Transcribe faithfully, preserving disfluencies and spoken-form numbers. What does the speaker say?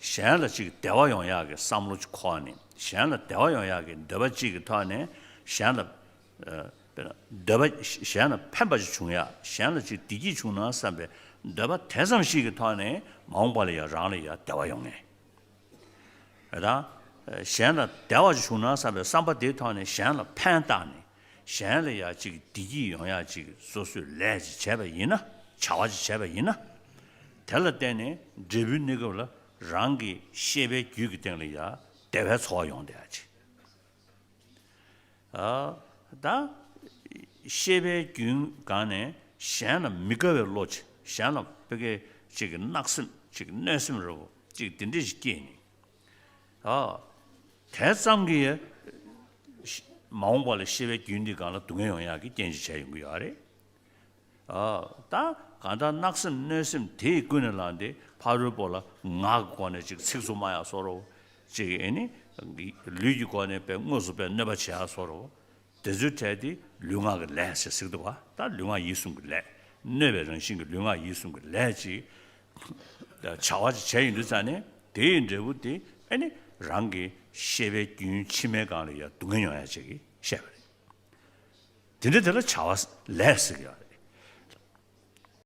གཞན་ལ་ཅིག་བདེ་བ་ཡོང་ཡག་གི་བསམ་བློ་ཅིག་འཁོར་ནས། གཞན་ལ་བདེ་བ་ཡོང་ཡག་གི་འདོད་པ་ཅིག་གི་ཐོག་ནས། གཞན་ལ་ཨ་དཔེར་ན་འདོད་པ་གཞན་ལ་ཕན་པ་ཅིག་བྱུང་ཡག། གཞན་ལ་ཅིག་བདེ་སྐྱིད་བྱུང་ན་བསམ་པའི་འདོད་པ་དེ་ཙམ་ཞིག་གི་ཐོག་ནས་མ་འོངས་པ་ལ་ཡང་རང་ལ་ཡང་བདེ་བ་ཡོང་ངེས། ད་གཞན་ལ་བདེ་བ་ཅིག་བྱུང་ན་བསམ་པའི་བསམ་པ་དེའི་ཐོག་ནས་གཞན་ལ་ཕན་བཏགས་ནས། གཞན་ལ་ཡང་ཅིག་བདེ་སྐྱིད་ཡོང་ཡག་ཅིག་སོ་སོས་ལས་ཅིག་བྱས་པ་ཡིན་ན། བྱ་བ་ཅིག་བྱས་པ་ཡིན་ན། དེ་ལ་བརྟེན་ནས་འབྲས་བུའི་གནས་སྐབས་ལ་རང་གི་ཤེས་པའི་རྒྱུད་ཀྱི་སྟེང་ལ་ཡང་བདེ་བའི་ཚོར་བ་ཡོང་བསྡད་ཡག་ཅིག་ཨ། ད་ཤེས་པའི་རྒྱུན་སྒང་ནས་གཞན་ལ་མི་དགའ་བའི་བློ་ཅིག་གཞན་ལ་ཕ་གི་ཅིག་གི་བརྣག་སེམས་ཅིག་གནོད་སེམས་རེད་པོ་ཅིག་དེ་འདྲ་ཞིག་སྐྱེས་ནས། ཨ། དེ་ཙམ་གྱིས་མ་འོངས་པ་ལ་ཤེས་པའི་རྒྱུན་འདི་སྒང་ལ་སྡུག་བསྔལ་ཡོང་ཡག་གི་རྐྱེན་ཅིག་བྱས་ཡོང་གི་ཡོད་རེད། ཨ། ད་གང་ལྟར་བརྣག་སེམས་གནོད་སེམས་དེས་ཀུན་ནས་བསླངས་ཏེ་ཕ་རོལ་པོ་ལ་ངག་གི་སྒོ་ནས་ཅིག་ཚིག་རྩུབ་སྨྲ་ཡག་བཟོ་འདྲ་པོ། ཅིག་ཨེ་ནི་ལུས་ཀྱི་སྒོ་ནས་དཔེ་དངོས་སུ་དཔེ་གནོད་པ་བྱེད་ཡག་བཟོ་འདྲ་པོ། དེ་ཚོའི་གྲས་དེ་ལུས་ངག་གི་ལས་ཟེར་ཟེར་གི་འདུག་པ། ད་ལུས་ངག་ཡིད་གསུམ་གྱི་ལས། གནོད་པའི་རང་བཞིན་གྱི་ལུས་ངག་ཡིད་གསུམ་གྱི་ལས་ཅིག་བྱ་བ་ཅིག་བྱས་ཡོང་དུས་ཙ་ནས། དེ་ཡི་འབྲས་བུ་དེ་ཨེ་ནི་རང་གི་ཤེས་པའི་རྒྱུན་ཕྱི་མའི་སྒང་ལ་ཡང་སྡུག་བསྔལ་ཡོང་ཡག་ཅིག་གི་བཤད་པ་རེད། དེ་འདྲ་དེ་ལ་བྱ་བ་ལས་ཟེར་གི་ཡོད་